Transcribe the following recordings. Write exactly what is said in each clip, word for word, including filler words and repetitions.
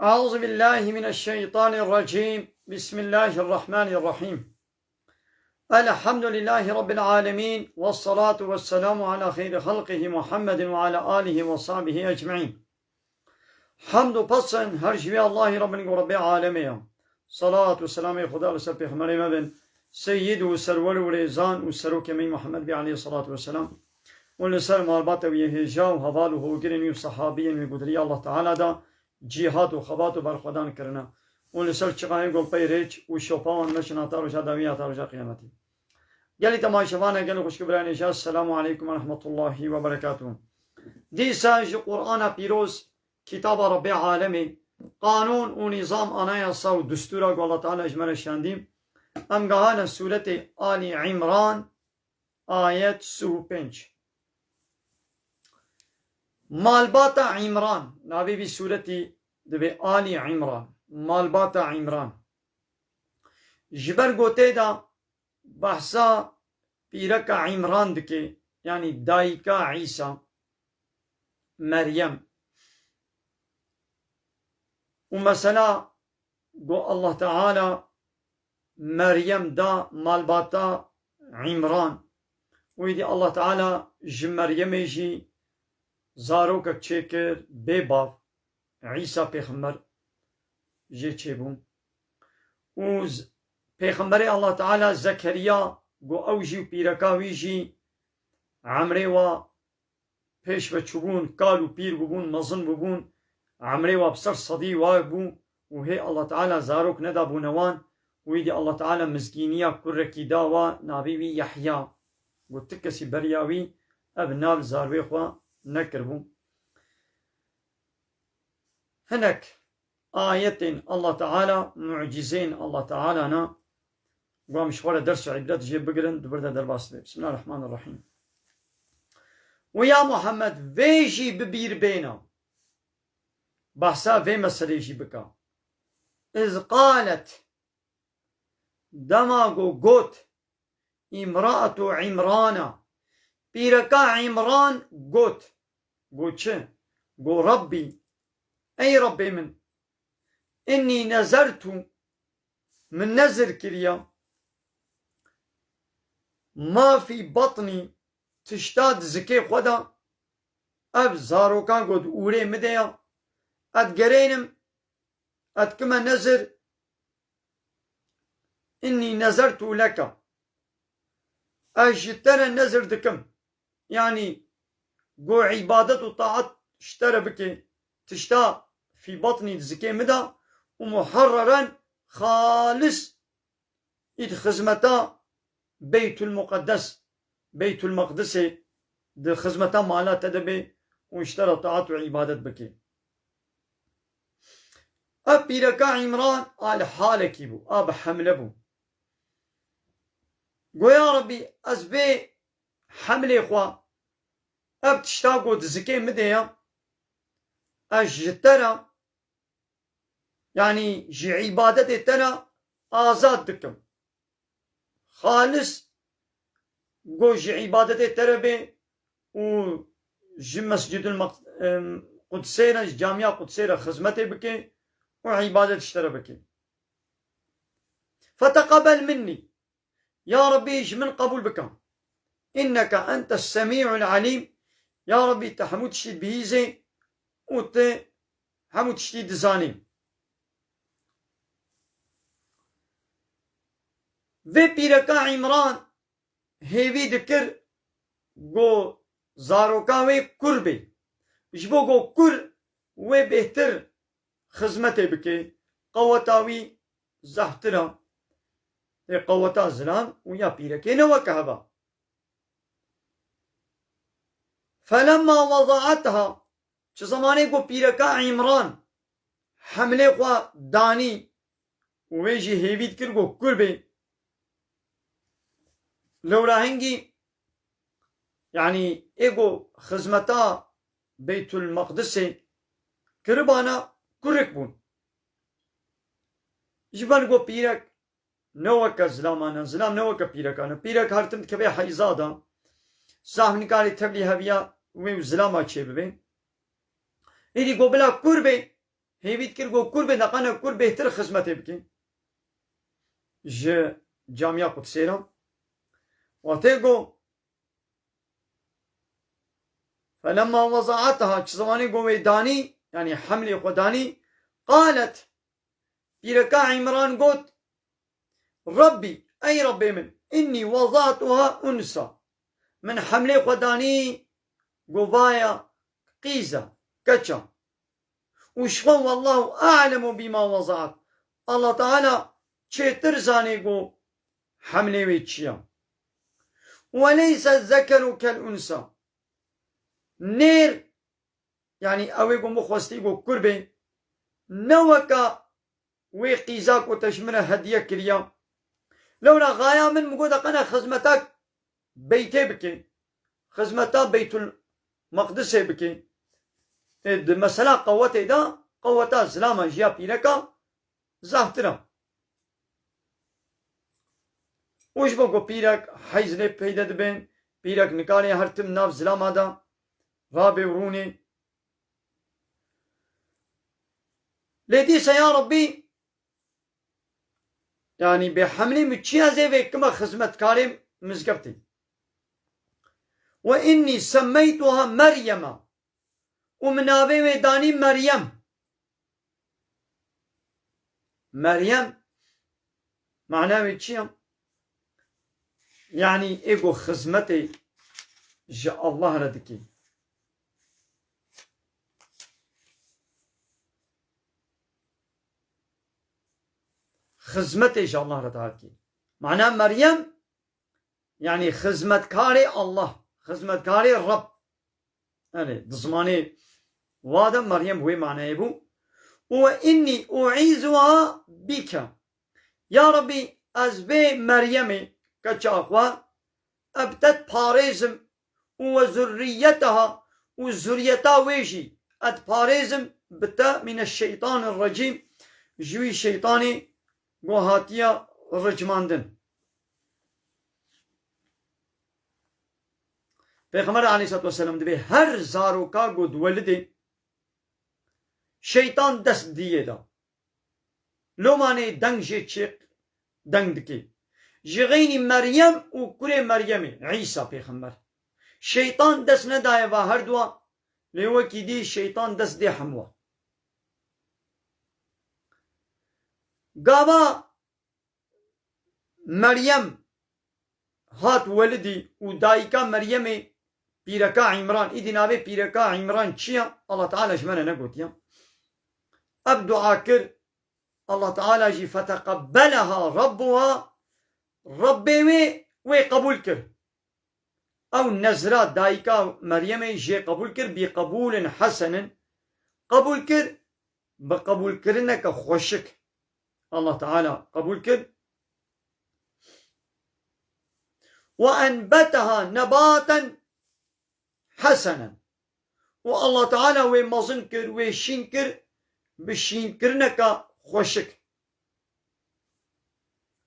أعوذ بالله من الشيطان الرجيم. بسم الله الرحمن الرحيم. الحمد لله رب العالمين، والصلاة والسلام على خير خلقه محمد وعلى آله وصحبه أجمعين. Hamd û pes her ji vê Allahî Rabbin ku Rabbê alemê ya. Salat û selamê Xuda li ser Pêxemberê me bin, Seyyid û Serwer û Rêzan û Serokê me Muhammed bî aleyhissalatu vesselam. Û li ser malbata wî yê hêja û heval û hogirên wî û sehabiyên wî ku di rêya Allah Teala da cîhad û xebat û berxwedan kirine. Û li ser çiqayê gulpey rêç û şopa wan meşin heta roja dawî heta roja qiyametî. Gelî temaşevane, gelî xwişk û birayên hêja, Selamu aleykum ve rahmetullahi ve berekatuhu. Dîsa ji Qur'ana Pîroz, Kitaba Rabbê Alemê, qanûn û nîzam, anayasa û dustûra ku Allah Teala ji me re şandî, em gehane sûretê Alî Îmran, ayet sî û pênc. Malbata Îmran, navê vî sûretî divê Alî Îmran, Malbata Îmran. Ji ber ku tê de behsa pîreka Îmran dike, yanî dayika Îsa, Meryem. Û mesela ku Allah Teala Meryem da malbata Îmran. Û êdî Allah Teala ji Meryemê jî zarokek çêkir bê bav. Îsa pêxember jê çêbû. Û z-, pêxemberê Allah Teala Zekeriya, ku ew jî û pîreka wî jî emrê wa pêş ve çûbûn, kal û pîr bûbûn, mezin bûbûn, emrê wa bi ser sedî wa bû û hê Allah Teala zarok nedabûne wan û êdî Allah Teala mizgîniya kurekî da wa, navê wî Yehya. Got, ti kesî beriya wî ev nav zarwê xwe nekiribû. Hinek ayetên Allah Teala, mucîzeyên Allah Teala ne, ku em ji xwe re ders û îbret jê bigirin, di vir de derbas dibe. Bismillahirrahmanirrahîm. Û ya Muhammed, vê jî bi bîr bêne. Behsa vê meselê jî bike. Iz qalet, dema ku got, Îmraetu Îmrana, pîreka Îmran got, got çi? Got, Rabbî, ey Rabbê min, innî nezertu, min nezir kiriya, ma fî batnî, tişta di zikê xwe de, ev zarokan got ûrê min de ya, ez digerênim, ez dikime nezir, innî nezertu leke, ez ji te re nezir dikim. Yanî, ku îbadet û taat ji te re bike, tişta fî batnî di zikê min de û muherreren xalis î di xizmeta Beytul Muqeddes, Beytul Meqdisê, di xizmeta mala te de bê û ji te re taat û îbadet bike. Ev pîreka Îmran a li halekî bû, a bi hemle bû. Got, ya Rabbî, ez vê hemlê xwe, ev tişta ku di zikê min de ye, ez ji te re, yanî ji îbadetê te re azad dikim. Xalis got ji îbadetê te re bê û ji Mescidul Maq-, em, Qudsê re, ji Camiya Qudsê re xizmetê bike û îbadet ji te re bike. Feteqebel minnî. Ya Rabbî, ji min qebûl bike. Inneke entes semî'ul alîm. Ya Rabbî, tu hemû tiştî dibihîzê û tu hemû tiştî dizanî. Vê pîreka Îmran hêvî dikir ku zaroka wê kur bê. Ji bo ku kur wê bêhtir xizmetê bike, qeweta wî zehftir e. Ê qeweta zilam û ya pîrekê ne weke heva. Felemma wedaetha, çi zemanê ku pîreka Îmran hemlê xwe danî û wê jî hêvî dikir ku kur bê, lewra hingî, yanî ê ku xizmeta Beytul Meqdisê kiribana, kurik bûn. Ji ber ku pîrek ne weke zilaman e, zilam ne weke pîrekan e. Pîrek her tim dikeve heyza de. Zaf nikarê tevlî heviya wê û zilama çêbibe. Êdî ku bila kur bê, hêvî dikir, got, kur bê, deqane kur bêhtir xizmetê bikin. Ji Camiya Qudsê re. Watê got, felemma wezaetha, çi zemanê got wê danî, yanî hemlê xwe danî, qalet, pîreka Îmran got, Rabbî, ey Rabbê min, innî wezatuha unsa. Min hemlê xwe danî govaya qîza, keça. Û ji xwe, wallahu a'lemu bîma wezaat. Allah Teala çêtir zanê ku hemlê wê çi ya. Ve leyse zekeru kel unsa. Nêr, yanî ew ê ku min xwestî ku kur bê, ne weka wê qîza ku te ji min re hediye kiriya. Lewra xaya min, min got, deqene xizmetek beytê bike. Xizmeta Beytul Maqdisê bike. Ê, di mesela qewetê de, qeweta zilama ji ya pîreka zahtir e. Û ji bo ku pîrek heyz lê peyde dibin, pîrek nikarê her tim nav zilama de rabê û rûnê. Lê dîsa ya Rabbî, yanî bê hemlê min çi ya zê vê kima xizmetkarê mizgeftê. Ve innî semmeytuha Meryema. Û min navê wê danî Meryem. Meryem, mana wê çi ya? Yanî ê ku xizmetê ji Allah re dikî. Xizmetê ji Allah re dikî. Mana Meryem, yanî xizmetkarê Allah, xizmetkarê Reb. Erê, di zimanê wa de Meryem wê manayê bû. Û ve innî uîzuha bike. Ya Rabbî, ez vê Meryemê, keça xwe, ez te diparêzim û ve zurriyetaha û zurriyeta wê jî ez diparêzim bi te mîne şeytanir recîm, ji wî şeytanê ku hatiye ricmandin. Pêxember aleyhissalatu vesselam dibê her zaroka ku diwelidê şeytan dest diyê de. Lomanê deng jê çê deng dikê. Ji xeynî Meryem û kurê Meryemê, Îsa pêxember. Şeytan dest nedaye va herduwa, lê wekî dî şeytan dest dê hemwa. Gava Meryem hat welidî û dayika Meryemê pîreka Îmran, îdî navê pîreka Îmran çi ya? Allah Teala ji me re negotiya. Ev dua kir, Allah Teala jî feteqebbeleha Rabbuha, Rabbê wê, wê qebûl kir. Ew nezra dayika Meryemê jê qebûl kir, bi qebûlin hesenen qebûl kir, bi qebûlkirineke xweşik. Allah Teala qebûl kir. Ve enbeteha nebaten hesenen. Û Allah Teala wê mezin kir, wê şîn kir, bi şînkirineke xweşik.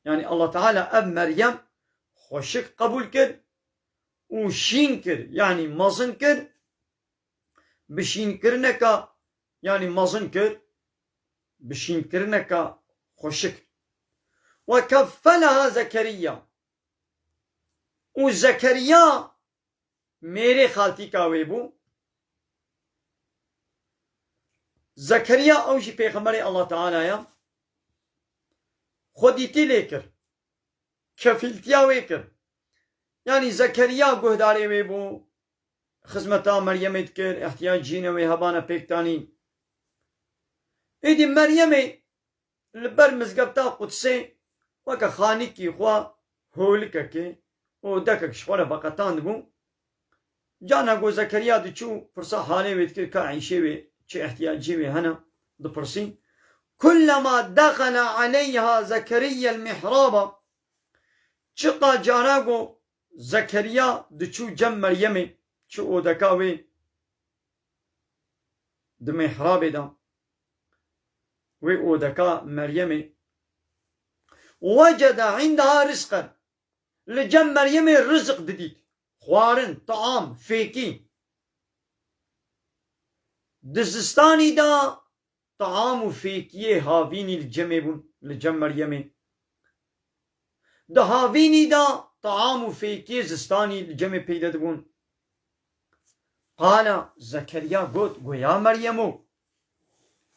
Yanî Allah Teala ev Meryem xweşik qebûl kir û şîn kir, yanî mezin kir, bi şînkirineka, yanî mezin kir, bi şînkirineka xweşik. Ve keffeleha Zekeriya. Û Zekeriya mêrê xaltîka wê bû. Zekeriya ew jî pêxemberê Allah Teala ya. Xwedîtî lê kir. Kefîltiya wê kir. Yanî Zekeriya guhdarê wê bû. Xizmeta Meryemê dikir, ihtiyacîne wê hebane pêk tanî. Êdî Meryemê li ber mizgefta Qudsê weke xanikî xwe holikekê û dekek ji xwe re veqetandibû. Cana ku Zekeriya diçû pirsa halê wê dikir, ka îşê wê, çi ihtiyacê wê hene, dipirsî. Kullema dexele aleyha Zekeriya el-mihraba, çiqa cara ku Zekeriya diçû cem Meryemê, çi odeka wê di mihrabê de, wê odeka Meryemê, wecede indeha rizqen, li cem Meryemê rizik didît, xwarin, taam, fêkî. Di zistanî de taam û fêkiyê havînî li cemê bûn, li cem Meryemê. Di havînî de taam û fêkiyê zistanî li cemê peyde dibûn. Qala Zekeriya got, go ya Meryemo,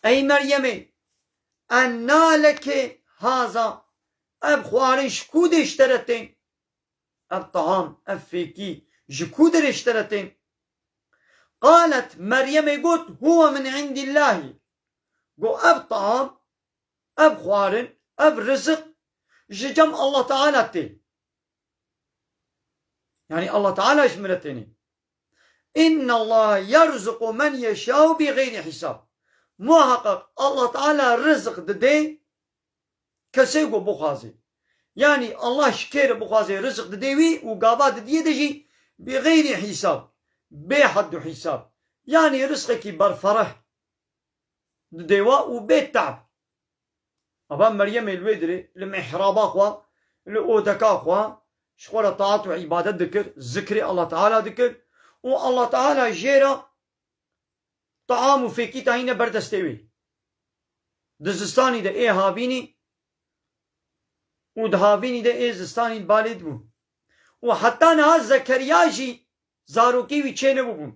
ey Meryemê, enna leke haza, ev xwarin ji ku dê ji te re tên? Ev taam, ev fêkî ji ku derê ji te re tên? Qalet, Meryemê got, huwe min indillahî. Got, ev taam, ev xwarin, ev rizik ji cem Allah Teala tê. Yanî Allah Teala ji min re tênê. Inna Allah yerzuqu men yeşau bi gayri hisab. Muhaqqaq Allah Teala rizik didê kesê ku bixwazê. Yanî Allah ji kê re bixwazê rizik didê wî û gava didiyê de jî bi gayri hisab, bê hadd û hisab. Yanî rizqekî berfereh didê wa û bê te'b. Ava Meryemê li wê dirê, li mihraba xwe, li odeka xwe, ji xwe re taat û îbadet dikir, zikrê Allah Teala dikir û Allah Teala jê re taam û fêkî tayîne ber destê wê. Di zistanî de ê havînî û di havînî de ê zistanî li balê dibûn. Û heta niha Zekeriya jî zarokê wî çênebûbûn.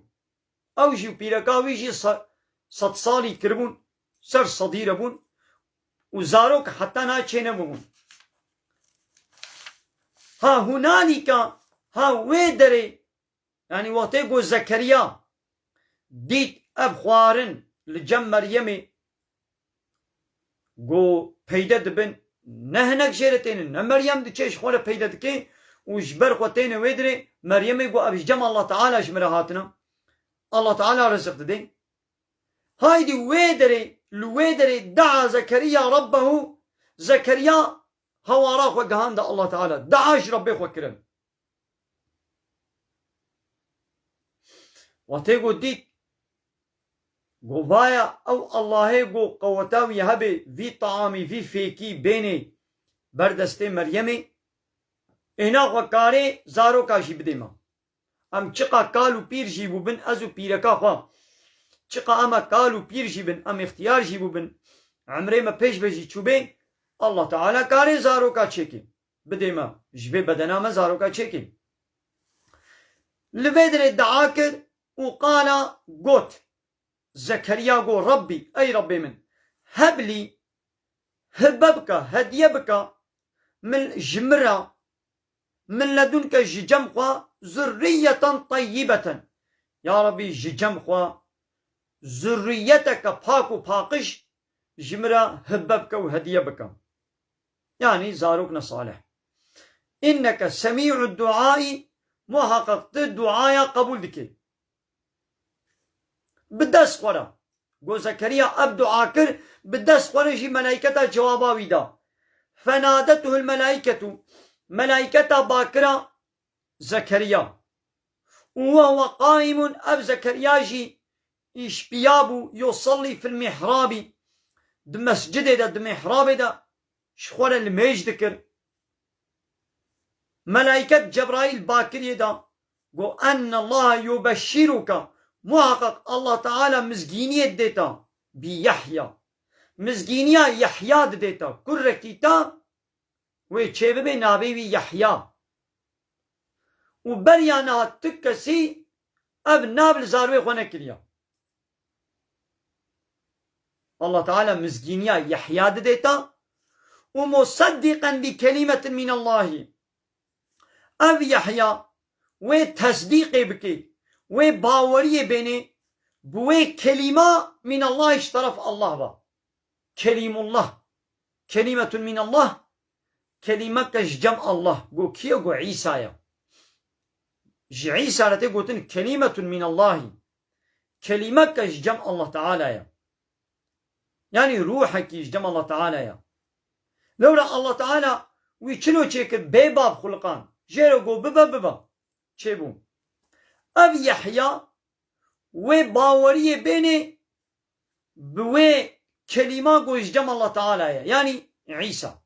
Ew jî û pîreka wî jî se-, sed salî kiribûn, ser sedî re bûn û zarok heta niha çênebûbûn. Ha hunalîka, ha wê derê, yanî wextê ku Zekeriya dît ev xwarin li cem Meryemê, ku peyde dibin, ne hinek jê re tênin, ne Meryem diçe ji xwe re peyde dike û ji ber xwe têne wê dirê, Meryemê got, ev ji cem Allah Teala ji min re hatine. Allah Teala rizik didê. Haydî wê derê, li wê derê daa Zekeriya Rabbehu, Zekeriya hawara xwe gihande Allah Teala. Daa ji Rabbê xwe kirin. Wextê ku dît, got, vaya ew Allahê ku qeweta wî hebe vî taamî, vî fêkî bênê ber destê Meryemê, êna xwe karê zaroka jî bidê me. Em çiqa kal û pîr jî bûbin, ez û pîreka xwe, çiqa em e kal û pîr jî bin, em îxtiyar jî bûbin, emrê me pêş ve jî çûbê, Allah Teala karê zaroka çêkê. Bidê me, ji vê bedena me zaroka çêkê. Li vê dirê dua kir û qala got, Zekeriya got, Rabbî, ey Rabbê min, heblî, hibe bike, hediye bike, min, ji min re, min ledunke ji cem xwe, zurriyeten teyyibeten. Ya Rabbî, ji cem xwe, zurriyeteke pak û paqij, ji min re hibe bike û hediye bike. Yanî zarokne salih. Înneke semî'u duaî, muheqeq tu duaya qebûl dikî. Bi dest xwe re. Got Zekeriya ev dua kir, bi dest xwe re jî melayketa cewaba wî da. Fenadetuhul melaiketu. Melayketa bakira Zekeriya. Û we huwe qaimun, ev Zekeriya jî îşpiya bû, yusallî fil mihrabî, di mescidê de, di mihrabê de ji xwe re limêj dikir. Melayket Cebraîl bakiriyê da, got, enne Allahe yubeşşiruke, muhaqqeq Allah Teala mizgîniyê didê te, bi Yahya. Mizgîniya Yahya didê te, kurekî te, wê çêbibe navê wî Yahya. Û beriya niha tu kesî ev nav li zarwê xwe nekiriya. Allah Teala mizgîniya Yahya didê te û museddiqen bi kelimetin min Allahî. Ev Yahya wê tesdîqê bike, wê baweriyê bêne bi wê kelîma min Allah ji teref Allah ve. Kelîmullah. Kelimetun min Allah. Kelîmeke ji cem Allah. Go kî ye? Go Îsa ye. Ji Îsa re tê gotin kelimetun min Allahî. Kelîmeke ji cem Allah Teala ye. Yanî ruhekî ji cem Allah Teala ye. Lewra Allah Teala wî çilo çêkir bê bab xuliqan. Jê re go bibe, bibe. Çêbû. Ev Yahya wê baweriyê bênê bi wê kelîma ku ji cem Allah Teala ye. Yanî Îsa.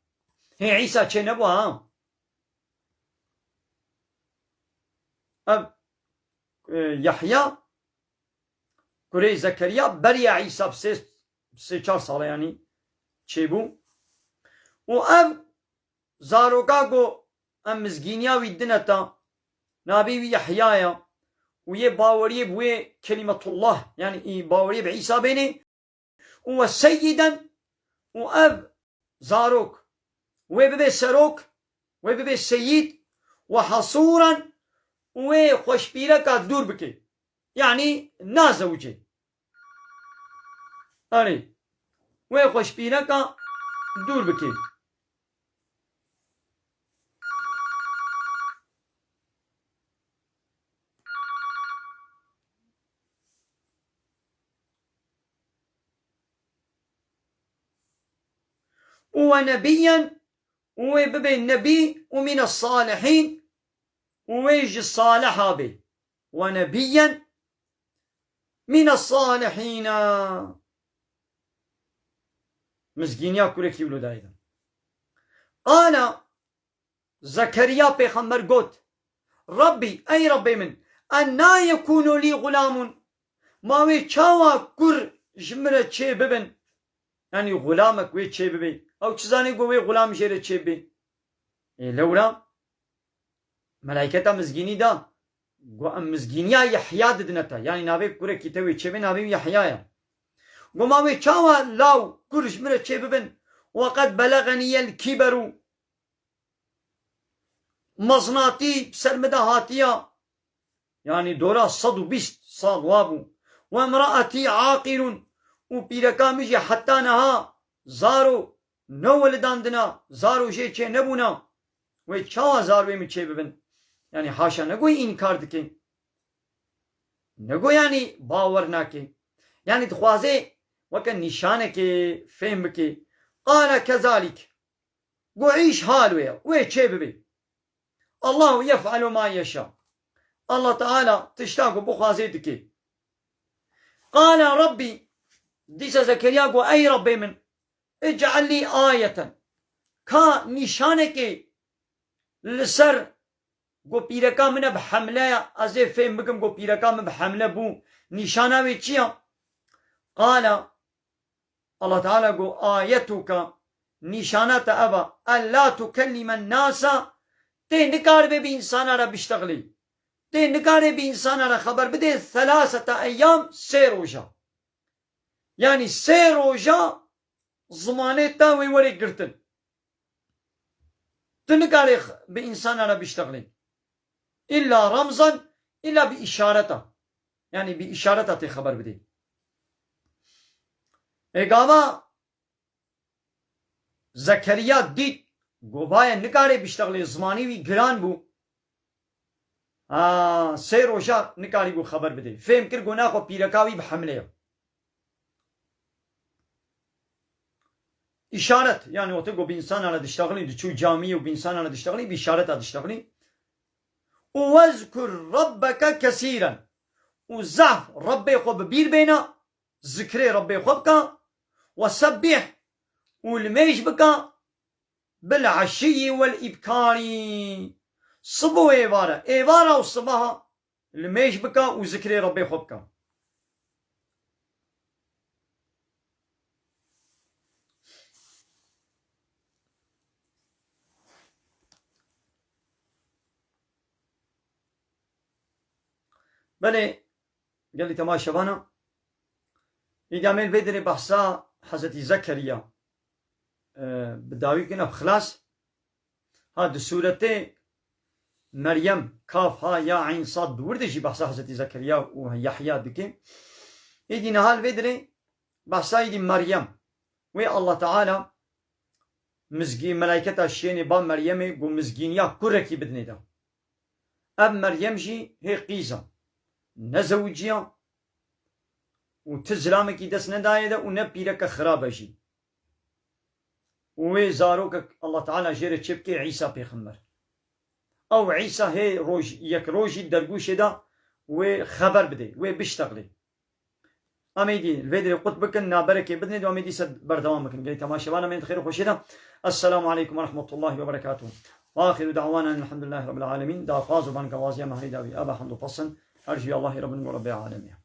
Hê Îsa çê nebû ha. Ev, e, Yahya, kurê Zekeriya beriya Îsa bi sê sê çar sala, yanî çêbû. Û ev zaroka ku em mizgîniya wî dine te, navê wî Yehya ye, û yê baweriyê bi wê Kelîmetullah, yanî î baweriyê bi Îsa bênê, û we seyyiden, û ev zarok wê bibe serok, wê bibe seyîd, we hasûran, û wê xweşpîreka dûr bike. Yanî nazewicê. Erê, wê xweşpîreka dûr bike. Û we nebiyyen, û wê bibe nebî, û mîne salihîn, û wê ji saliha be. Ve nebiyyen mine salihîna. Mizgîniya kurekî wilo dayê de. Qala, Zekeriya pêxember got, Rabbî, ey Rabbê min, enna yekûnu lî xulamun, ma wê çawa kur ji min re çê bibin? Yanî xulamek wê çê bibê. Ew çi zanî ku wê xulam jê re çê bibê? Ê lewra melayketa mizgînî da, got, em mizgîniya Yehya didine te. Yanî navê kurekî te wê çê bê, navê wî Yehya ye. Got, ma wê çawa law kur ji min re çê bibin? Ve qed belegeniyel kiberu. Meznatî bi ser min de hatiya. Yanî dora sed û bîst sal wa bû. Ve imraetî aqirun. Û pîreka min jî heta niha zaro newelidandina, zaro jê çê nebûna. Wê çawa zarwê min çê bibin? Yanî haşa ne goyî înkar dike. Ne go yanî bawer nake. Yanî dixwaze weke nîşanekê fêm bike. Qale kezalîk. Got, îş hal wê ye. Wê çê bibê. Allahu yef'alu ma yeşa. Allah Teala tişta ku bixwazê dike. Qala Rabbi, dîsa Zekeriya got, ey Rabbê min, ic'al lî ayeten. Ka nîşanekê li ser ku pîreka min e bi hemle ye, ez ê fêm bikim ku pîreka min bi hemle bû, nîşana wê çi ye? Qala, Allah Teala got, ayetuke, nîşana te ev e, ella tukellime nasa, tê nikaribê bi însana re biştexilî. Tê nikarê bi însana re xeber bidê, selasete eyyam, sê roja. Yanî sê roja zimanê te wê were girtin. Tu nikarê x-, bi însana re biştexilî. Îlla remzan, îlla bi îşareta. Yanî bi îşareta tê xeber bidê. Ê gava Zekeriya dît, govaye nikarê biştexilê, zimanî wî giran bû. Ha, sê roja nikarîbû xeber bidê. Fêm kir, go naxwe pîreka wî bi hemle ye. Îşaret, yanî wextê go bi însana re diştexilî, diçû camiyê û bi însana re diştexilî, bi îşareta diştexilî. Û wezkur rabbeke kesîren. Û zehf Rabbê xwe bi bîr bêne, zikrê Rabbê xwe bike, we sebbîh û limêj bike, bil eşîyî wel îbkarî. Sibo êvare, êvara û sibaha limêj bike û zikrê Rabbê xwe bike. Belê, gelî temaşevana, îdî em ê li vê derê behsa Hezretî Zekeriya, e, bi dawî kine bi xilas. Ha, di sûretê Meryem, Kaf, Ha, Ya, Eyn, Sad, bi wir de jî behsa Hezretî Zekeriya û Yahya dike. Îdî niha li vê derê behsa îdî Meryem. Wê Allah Teala mizgî-, melayketa şiyênê ba Meryemê ku mizgîniya kurekî bidinê de. Ev Meryem jî hê qîz e. Ne zewiciya û ti zilamekî dest nedaye de û ne pîreke xirab e jî. Û wê zarokek Allah Teala jê re çêbike Îsa pêxember. Ew Îsa hê roj, yek rojî dergûşê de wê xeber bidê, wê biştexilê. Em êdî li vê derê qut bikin, naberekê bidinê, dê em êdî ser berdewam bikin. Gelî temaşevan em ên di xêr û xweşiyê de. Esselamu aleykum ve rahmetullahi ve berekatuhu. Ve axiru da'wana elhamdulillahi rabbil alemin. Daxwaz û bankawaziya me herî dawî. Eva hamd û pesin her jî Allahî Rabbin û Rabbê alemê.